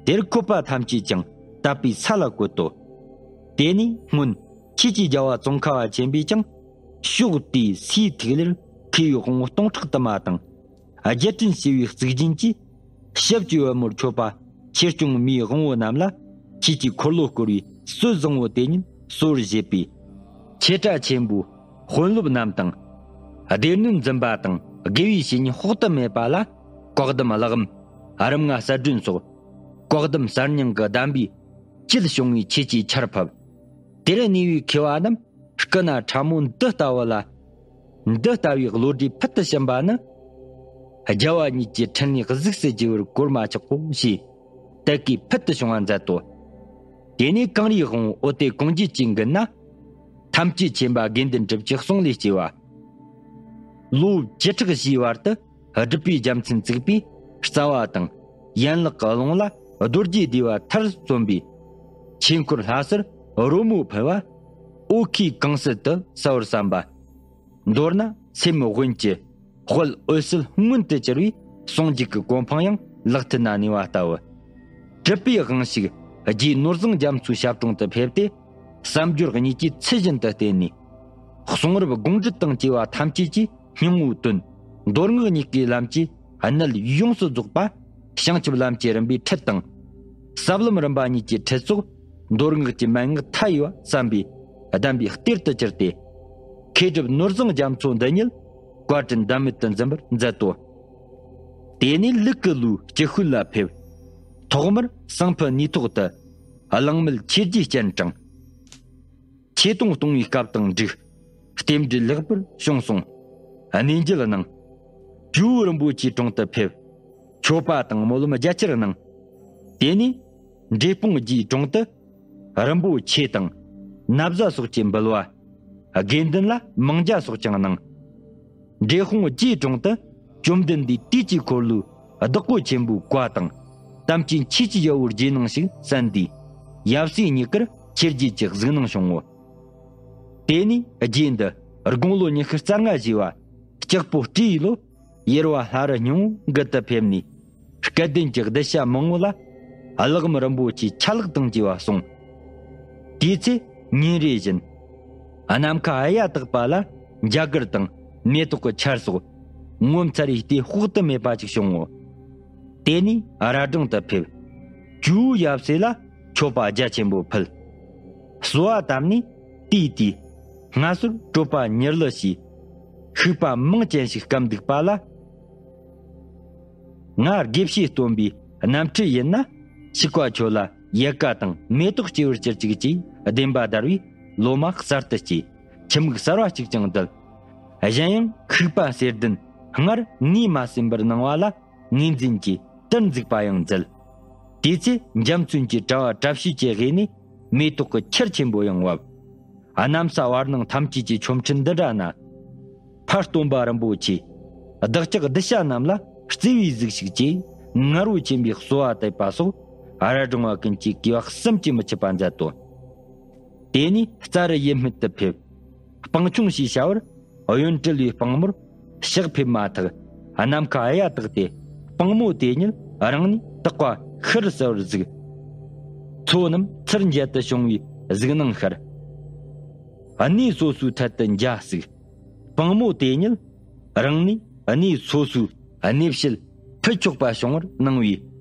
དེར་འཁོད་པ་ཐམས་ཅད་ཀྱང་དད་པའི་ས་ལ་བཀོད་དོ། དེ་ནས་སྔོན་ཆོས་ཀྱི་རྒྱལ་བ་ཙོང་ཁ་པ་ཆེན་པོས་ཀྱང་ཕྱོགས་དེའི་སའི་ཐིག་ལེར་མཁས་པའི་དབང་བོ་སྟོང་ཕྲག་དུ་མ་དང་། རྒྱལ་ཕྲན་ཞི་བའི་གཙུག་རྒྱན་གྱིས་ཞབས་ཀྱི་པད་མོར་མཆོད་པ་ཆེར་སྐྱོང་མིའི་དབང་བོ་རྣམས་ལ་ཆོས་ཀྱི་འཁོར་ལོ་བསྐོར་བའི་སྲོལ་བཟང་བོ་དེ་ཉིད་གསོལ་བར་བཞེས་པས། ཆོས་གྲྭ་ཆེན་པོའི་དཔོན་སློབ་རྣམས་དང་། སྡེ་སྣོད་འཛིན་པ་དང་དགེ་བའི་བཤེས་གཉེན་དཔག་ཏུ་མེད་པ་ལ་བཀའ་གདམས་གླེགས་བམ་རིམ་ལྔ་གསལ་སྒྲོན་སོགས་བཀའ་གདམས་གསར་རྙིང་གི་གདམས་པའི་བཅུད་བྱུང་བའི་ཆོས་ཀྱི་ཆར་ཕབ། དེར་གནས་པའི་མཁས་པ་རྣམས་སྐུ་ན་ཕྲ་མོ་འདི་ལྟ་བུ་ལ། འདི་ལྟ་བུའི་བློ་གྲོས་ཕུལ་དུ་ཕྱིན་པ་ནི། རྒྱལ་བ་ཉིད་ཀྱི་འཕྲིན་ལས་གཟིགས་སུ་བགྱི་བར་གོར་མ་ཆག་གོ་ཞེས་དད་གུས་ཕུལ་དུ་བྱུང་བ་མཛད་དོ། དེ་ནས་གངས་རིའི་དབང་པོ་ཨོ་ཏེ་གུང་རྒྱལ་གྱི་མགུལ་ན། ཐམས་ཅད་མཁྱེན་པ་དགེ་འདུན་གྲུབ་ཀྱི་གསུང་ལས་སྐྱེ་བ། ལོ་བཅུ་ཕྲག་བཞིའི་བར་དུ་སྒྲུབ་པའི་རྒྱལ་མཚན་བཙུགས་པའི་རྩ་བ་དང་ཡན་ལག་གི་ཀློང་ལ་རྡོ་རྗེ་བསྡུས་པ་མཐར་སོན་པའི་ཆོས་འཁོར་ལྷ་སར་རོལ་མོ་ཕུལ་བ། ཨོ་ཁུའི་གངས་གསེབ་ཏུ་གསལ་བར་བསམ་པ། མདོར་ན་སེམས་དབེན་གྱི་དཔལ་འོད་གསལ་མངོན་དུ་གྱུར་བའི་ཟུང་འཇུག་གི་གོ་འཕང་ཡང་ལག་མཐིལ་ན་ནུས་པ་ལྟ་བུ། གྲུབ་པའི་དབང་ཕྱུག་རྗེ་ནོར་བཟང་རྒྱ་མཚོའི་ཞབས་དྲུང་དུ་ཕེབས་ཏེ། བསམ་སྦྱོར་གཉིས་ཀྱིས་ཚུལ་བཞིན་དུ་བསྟེན་ནས། གསུང་རབ་དགོངས་འགྲེལ་དང་བཅས་པ་ཐམས་ཅད་ཀྱི་སྙིང་པོ་དོན། མདོ་སྔགས་གཉིས་ཀའི་ལམ་གྱི་གནད་ཡོངས་སུ་རྫོགས་པ། བྱང་ཆུབ་ལམ་གྱི་རིམ་པའི་ཁྲིད་དང་། ཟབ་ལམ་རིམ་པ་གཉིས་ཀྱི་ཁྲིད་སོགས། མདོ་སྔགས་ཀྱི་མན་ངག་མཐའ་ཡས་པ་བསམ་པའི་གདམས་པའི་གཏེར་དུ་གྱུར་ཏེ། མཁས་གྲུབ་ནོར་བཟང་རྒྱ་མཚོ་འདི་ཉིད་བཀའ་དྲིན་ལྡན་མེད་དུ་འཛིན་པར་མཛད་དོ། དེ་ནས་ལུག་གི་ལུའི་སྤྱི་ཤོད་ལ་ཕེབས། ཐོག་མར་ཟངས་ཕུ་ནུས་ཐོག་ཏུ་གླང་མེད་ཆོས་རྗེའི་སྤྱན་དྲངས། ཆོས་དུང་གཏོང་བའི་སྐབས་དང་འགྲིག་རྟེན་འབྲེལ་ལེགས་པར་བྱུང་གསུངས། གནས་མཇལ་གནང་། ཇོ་བོ་རིན་པོ་ཆེའི་དྲུང་དུ་ཕེབས། མཆོད་པ་དང་སྨོན་ལམ་རྒྱ་ཆེར་གནང་། དེ་ནས་འབྲས་སྤུངས་རྗེའི་དྲུང་དུ་རིན་པོ་ཆེ་དང་ན་བཟའ་སོགས་ཀྱི་འབུལ་བ། དགེ་འདུན་ལ་མང་ཇ་སོགས་ཀྱང་གནང་། འབྲས་སྤུངས་རྗེའི་དྲུང་དུ་བཅོམ་ལྡན་འདས་དུས་ཀྱི་འཁོར་ལོའི་བདག་པོ་ཆེན་པོའི་བཀའ་དང་། དམ་ཅན་ཆོས་ཀྱི་རྒྱལ་པོའི་རྗེས་གནང་ཞིག་གསན་དུས། ཡབ་སྲས་གཉིས་ཀར་ཆོས་རྗེ་གི་གཟིགས་སྣང་བྱུང་ངོ་། དེ་ནས་རྗེ་འདི་དགུང་ལོ་ཉི་ཤུ་རྩ་ལྔ་བཞེས་པ་ལྕགས་པོ་སྤྲེའུའི་ལོ་ཡེར་པ་ལྷ་རི་སྙིང་པོ་མགུལ་དུ་ཕེབས་ནས། སྐལ་ལྡན་གྱི་གདུལ་བྱ་མང་པོ་ལ་གླེགས་བམ་རིན་པོ་ཆེའི་ཆ་ལག་དང་བཅས་པ་གསུངས། དེའི་ཚེ་ཉིན་རེ་བཞིན་ནམ་མཁའ་གཡའ་དག་པ་ལ་འཇའ་གུར་དང་མེ་ཏོག་གི་ཆར་སོགས་ངོ་མཚར་བའི་ལྟས་དཔག་ཏུ་མེད་པ་ཅིག་བྱུང་ངོ་། དེ་ནས་ར་སྒྲེང་དུ་ཕེབས། ཇོ་བོ་ཡབ་སྲས་ལ་མཆོད་པ་རྒྱ་ཆེན་པོ་ཕུལ། གསོལ་བ་བཏབ་ནས་དེའི་དུས་སྔ་སོར་གྲོད་པ་མྱུར་ལུ་ཞེས་ཤིས་པ་མང་ཅན་ཞིག་བསྐམས་འདུག་པ་ལ། ང་དགེ་བཤེས་སྟོན་པའི་རྣམ་འཕྲུལ་ཡིན་ན། ཤིག་པ་ཁྱོད་ལ་ཡལ་ག་དང་མེ་ཏོག་སྐྱེ་བར་གྱུར་ཅིག་ཅེས་བདེན་པ་བརྡར་བས་ལོ་མ་གསར་དུ་སྐྱེས། ཁྱི་མིག་གསར་བ་གཅིག་ཀྱང་བསྡུས། གཞན་ཡང་ཤིག་པ་གསེར་ལྡན་སྔར་ངས་མ་ཟིན་པར་གནང་བ་ལ་ངོས་འཛིན་གྱིས་དུར་འཛུགས་པ་ཡང་མཛད། དེའི་ཚེ་འཇམ་བཙུན་གྱི་གྲྭ་བ་གྲྭ་བཞི་གྱི་དབུས་ནས་མེ་ཏོག་གི་ཆར་ཆེན་པོ་ཡང་བབས། གནམ་ས་བར་སྣང་ཐམས་ཅད་ཀྱི་ཆོ་འཕྲུལ་འདི་འདྲ་ན། ཕ་སྟོན་པ་རིན་པོ་ཆེ་བདག་ཅག་གདུལ་བྱ་རྣམས་ལ་བརྩེ་བའི་གཟིགས་ཤིག་ཅེས་ངར་པོ་ཆེན་པོས་གསོལ་བ་བཏབ་པ་སོགས་ར་སྒྲེང་བ་ཀུན་གྱིས་གུས་པ་བསམ་གྱིས་མི་ཁྱབ་པ་མཛད་དོ། དེ་ནས་རྩ་རུ་ཡེ་སྨད་དུ་ཕེབས། སྤང་ཆུང་ཞེས་བྱ་བར་གཡོན་གྲུ་ལོའི་སྤང་མོར་ཕྱག་ཕེབས་མ་ཐག་ནམ་མཁའ་གཡའ་དག་སྟེ། སྤང་མོ་དེ་ཉིད་རང་ནས་དག་པ་ཤར་གསལ་བར་གཟིགས། མཚོ་རྣམས་ཚུར་འཇལ་དུ་བྱུང་བའི་གཟིགས་སྣང་ཤར། གནས་སོ་སོའི་ཐད་དུ་འཇའ་ཟུག་སྤང་མོ་དེ་ཉིད་རང་ནས་གནས་སོ་སོའི་གནས་བཤད་ཕུལ་ཆོག་པ་བྱུང་བར་སྣང་བས།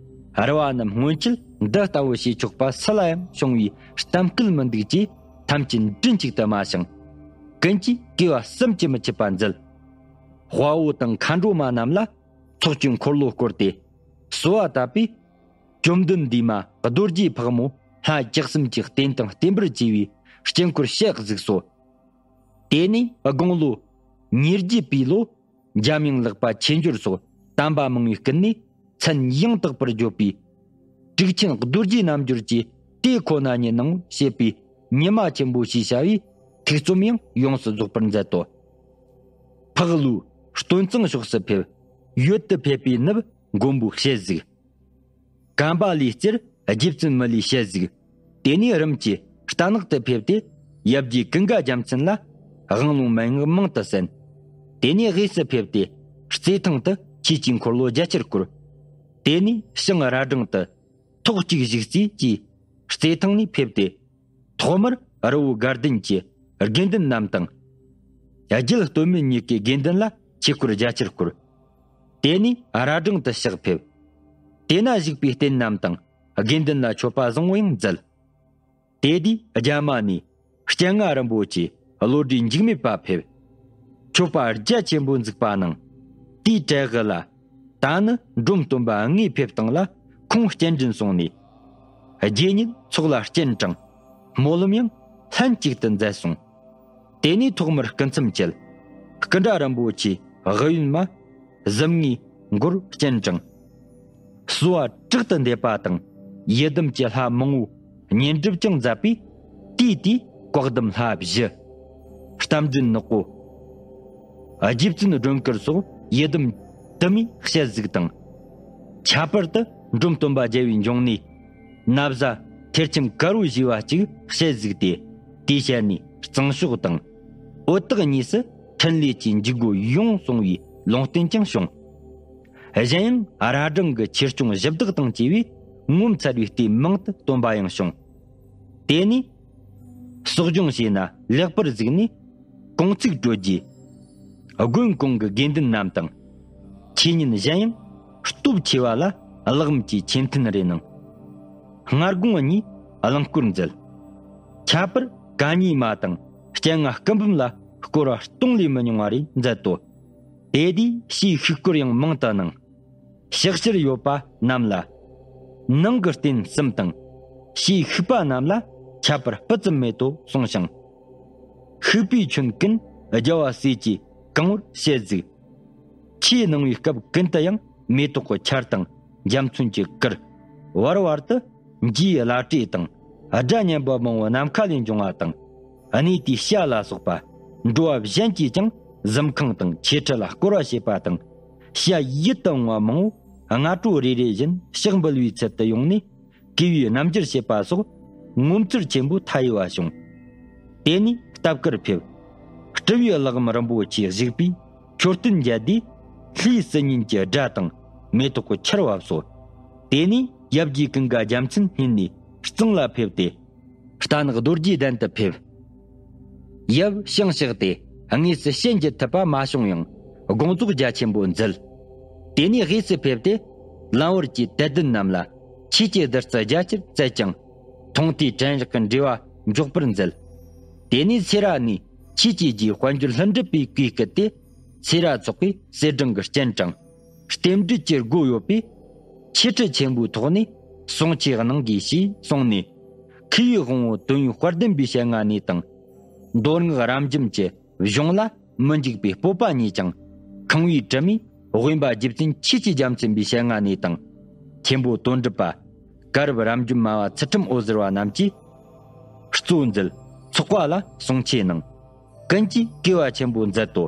རི་བ་རྣམས་སྔོན་ཆད་འདི་ལྟ་བུ་བྱེད་ཆོག་པ་སུ་ལ་ཡང་བྱུང་བའི་གཏམ་སྐད་མི་འདུག་ཅེས་ཐམས་ཅད་མགྲིན་གཅིག་ཏུ་སྨྲ་ཞིང་། ཀུན་གྱིས་གུས་པ་བསམ་གྱིས་མི་ཁྱབ་པ་མཛད། དཔའ་བོ་དང་མཁའ་འགྲོ་མ་རྣམས་ལ་ཚོགས་ཀྱི་འཁོར་ལོ་བསྐོར་ཏེ། གསོལ་བ་བཏབ་པས། བཅོམ་ལྡན་འདས་མ་རྡོ་རྗེ་ཕག་མོ་ལྷ་བརྒྱ་གསུམ་གྱིས་བསྟེན་དང་བསྟེན་པར་བགྱི་བའི་དཀྱིལ་འཁོར་ཞལ་གཟིགས་སོ། དེ་ནས་དགུང་ལོ་ཉེར་བརྒྱད་པའི་ལོ། འཇམ་དབྱངས་ལེགས་པ་ཆོས་འབྱོར་སོགས་ དམ་པ་མང་བོའི་སྐུ་ནས་མཚན་ཡང་དག་པར་བརྗོད་པའི་དྲུག་ཆེན་རྡོ་རྗེ་རྣལ་འབྱོར་གྱི་དེ་ཁོ་ན་ཉིད་ནང་བཤད་པའི་ཉི་མ་ཆེན་པོ་ཞེས་བྱ་བའི་ཐུགས་རྩོམ་ཡང་ཡོངས་སུ་རྫོགས་པར་མཛད་དོ། འཕགས་ལུས་སྟོན་གཙང་ཕྱོགས་སུ་ཕེབས། ཡུལ་དུ་ཕེབས་པའི་ནུབ་མགོན་པོ་ཞལ་གཟིགས། གམ་པ་ལའི་རྩེར་རྗེ་བཙུན་མི་ལའི་ཞལ་གཟིགས། དེ་ནས་རིམ་གྱིས་རྟ་ནག་ཏུ་ཕེབས་ཏེ། ཡབ་རྗེ་ཀུན་དགའ་རྒྱལ་མཚན་ལ་དབང་ལུང་མན་ངག་མང་དུ་གསན། དེ་ནས་དབུས་སུ་ཕེབས་ཏེ། རྩེ་ཐང་དུ་ཆོས་ཀྱི་འཁོར་ལོ་རྒྱ་ཆེར་བསྐོར། དེ་ནས་ཞིང་ར་སྦྲང་དུ་ཐོག་གཅིག་བཞུགས་རྩིས་ཀྱིས་རྩེ་ཐང་ནས་ཕེབས་ཏེ། ཐོག་མར་རི་བོ་དགའ་ལྡན་གྱི་དགེ་འདུན་རྣམས་དང་། རྒྱུད་སྟོད་སྨད་གཉིས་ཀའི་དགེ་འདུན་ལ་ཆོས་སྐོར་རྒྱ་ཆེར་བསྐོར། དེ་ནས་ར་སྦྲང་དུ་ཕྱག་ཕེབས། དེ་ན་བཞུགས་པའི་རྟེན་རྣམས་དང་དགེ་འདུན་ལ་མཆོད་པ་བཟང་བོ་ཡང་མཛད། དེ་དུས་རྒྱ་མ་ནས་སྤྱན་སྔ་རིན་པོ་ཆེ་བློ་གྲོས་འཇིགས་མེད་པ་ཕེབས། མཆོད་པ་རྒྱ་ཆེན་པོ་འཛུགས་པ་གནང་། དེའི་གྲལ་དབུ་ལ། ད་ནི་འབྲོམ་སྟོན་པ་དངོས་ཕེབས་སྟངས་ལ་ཁོང་སྤྱན་འདྲེན་སོང་ནས། རྗེ་ཉིད་ཚོགས་ལ་སྤྱན་དྲངས། སྨོན་ལམ་ཡང་ལྷན་ཅིག་ཏུ་མཛད་སོང་། དེ་ནས་ཐོག་མར་སྐུ་མཚམས་བཅད། སྐུ་འདྲ་རིན་པོ་ཆེ་དབུ་ཡོན་མ། གཟིམ་ངའི་མགོར་སྤྱན་དྲངས། གསོལ་བ་དྲག་ཏུ་འདེབས་པ་དང་། ཡི་དམ་གྱི་ལྷ་མང་བོའི་བསྙེན་སྒྲུབ་ཀྱང་མཛད་པས། དེའི་དུས་བཀའ་གདམས་ལྷ་བཞི། རྟ་མགྲིན་ནག་པོ། རྗེ་བཙུན་སྒྲོལ་དཀར་སོགས་ཡི་དམ་དུ་མའི་ཞལ་གཟིགས་དང་། ཁྱད་པར་དུ་འབྲོམ་སྟོན་པ་རྒྱལ་བའི་འབྱུང་གནས། ན་བཟའ་ཐེར་འཆམ་དཀར་བོ་ཞེས་པ་གཅིག་ཞལ་གཟིགས་ཏེ། དེའི་ཞལ་ནས་གཙང་ཕྱོགས་དང་། འོད་དག་གཉིས་སུ་ཕྲིན་ལས་ཀྱི་འཇུག་སྒོ་ཡོངས་སོང་བའི་ལུང་བསྟན་ཀྱང་བྱུང་། གཞན་ཡང་ར་སྦྲང་གི་ཆོས་སྐྱོང་གཞི་བདག་དང་བཅས་པས་ངོ་མཚར་བའི་ལྟས་མང་དུ་སྟོན་པ་ཡང་བྱུང་། དེ་ནས་གསོ་སྦྱོང་བྱས་ན་ལེགས་པར་གཟིགས་ནས་གུང་ཚིགས་གྲོལ་རྗེས། དགོན་གོང་གི་དགེ་འདུན་རྣམས་དང་། ཆོས་ཉན་གཞན་ཡང་སྟོབས་ཆེ་བ་ལ་ལག་མཐིལ་གྱི་ཆོས་མཐུན་རེ་གནང་། སྔ་དགོང་གཉིས་གླིང་སྐོར་མཛད། ཁྱད་པར་གད་སྙིགས་མ་དང་སྤྱན་སྔ་སྐུ་འབུམ་ལ་སྐོར་བ་སྟོང་ལས་མི་ཉུང་བ་རེ་མཛད་དོ། དེ་དུས་ཕྱིའི་ཤུགས་སྐོར་ཡང་མང་དུ་གནང་། ཕྱག་ཕྱིར་ཡོད་པ་རྣམས་ལ། ནང་གི་རྟེན་གསུམ་དང་། ཕྱིའི་ཤུག་པ་རྣམས་ལ་ཁྱད་པར་སྤུ་ཙམ་མེད་དོ་གསུངས་ཤིང་། ཤུག་པའི་ཁྱོན་ཀུན་རྒྱལ་བ་སྲས་ཀྱིས་གང་བོར་ཞལ་གཟིགས། ཆོས་གནང་བའི་སྐབས་ཀུན་ཏུ་ཡང་མེ་ཏོག་གི་ཆར་དང་འཇའ་ཚོན་གྱི་གུར། བར་བར་དུ་འཇའི་བླ་བྲེ་དང་སྒྲ་སྙན་པ་མང་བོ་ནམ་མཁའ་ལས་འབྱུང་བ་དང་། གནས་དེའི་བྱ་ལ་སོགས་པ་འགྲོ་བ་གཞན་གྱིས་ཀྱང་གཟིམ་ཁང་དང་ཆོས་ཁྲི་ལ་བསྐོར་བ་བྱེད་པ་དང་། བྱ་ཡིད་དུ་འོང་བ་མང་བོ་སྔ་དྲོ་རེ་རེ་བཞིན་ཕྱག་འབུལ་བའི་ཚུལ་དུ་ཡོང་ནས། གུས་པའི་རྣམ་འགྱུར་བྱེད་པ་སོགས་ངོ་མཚར་ཆེན་པོ་མཐའ་ཡས་པ་བྱུང་། དེ་ནས་སྟབས་ཀར་ཕེབས། སྤྲུལ་པའི་ལྷ་ཁང་རིན་པོ་ཆེ་བཞུགས་པའི་མཆོད་རྟེན་མཇལ་དུས་ལྷའི་སྲིད་ཉན་གྱི་སྒྲ་དང་མེ་ཏོག་གི་ཆར་བབས་སོ། དེ་ནས་ཡབ་རྗེ་ཀུན་དགའ་རྒྱལ་མཚན་སྙེད་ནས་གཙང་ལ་ཕེབས་ཏེ། རྟ་ནག་རྡོ་རྗེ་གདན་དུ་ཕེབས། ཡབ་ཞིང་གཤེགས་ཏེ་དངོས་སུ་ཞལ་མཇལ་ཐུབ་པ་མ་བྱུང་ཡང་དགོངས་རྫོགས་རྒྱ་ཆེན་པོ་མཛད། དེ་ནས་དབུས་སུ་ཕེབས་ཏེ་ལམ་བར་གྱི་དད་ལྡན་རྣམས་ལ་ཆོས་ཀྱི་བདུད་རྩི་རྒྱ་ཆེར་བསྩལ་ཅིང་། མཐོང་ཐོས་དྲན་རེག་གི་འབྲེལ་བ་འཇོག་པར་མཛད། དེ་ནས་སེ་ར་ནས་ཆོས་ཀྱི་རྗེ་དཔལ་འབྱོར་ལྷུན་གྲུབ་པའི་བཀས་བསྐུལ་ཏེ་སེ་ར་ཚོགས་པའི་གསེར་སྦྲེང་གི་སྤྱན་དྲངས། རྟེན་འབྲེལ་གྱི་སྒོ་ཡོད་པས་ཆོས་ཁྲི་ཆེན་པོའི་ཐོག་ནས་གསུང་ཆོས་གནང་དགོས་ཞེས་གསུངས་ནས། མཁས་པའི་དབང་པོ་དོན་ཡོད་དཔལ་ལྡན་པའི་ཞལ་སྔ་ནས་དང་། མདོ་སྔགས་རབ་འབྱམས་ཀྱི་གཞུང་ལ་མི་འཇིགས་པའི་སྤོབས་པ་བརྙེས་ཀྱང་། ཁང་པའི་དྲི་མས་དབེན་པ་རྗེ་བཙུན་ཆོས་ཀྱི་རྒྱལ་མཚན་པའི་ཞལ་སྔ་ནས་དང་། མཁན་པོ་དོན་གྲུབ་པ། གར་རབ་རབ་འབྱམས་སྨྲ་བ་ཚུལ་ཁྲིམས་འོད་ཟེར་བ་རྣམས་ཀྱིས་གཙོ་མཛད་ཚོགས་པ་ལ་གསུང་ཆོས་གནང་། ཀུན་གྱིས་བསྐུལ་བ་ཆེན་པོ་མཛད་དོ།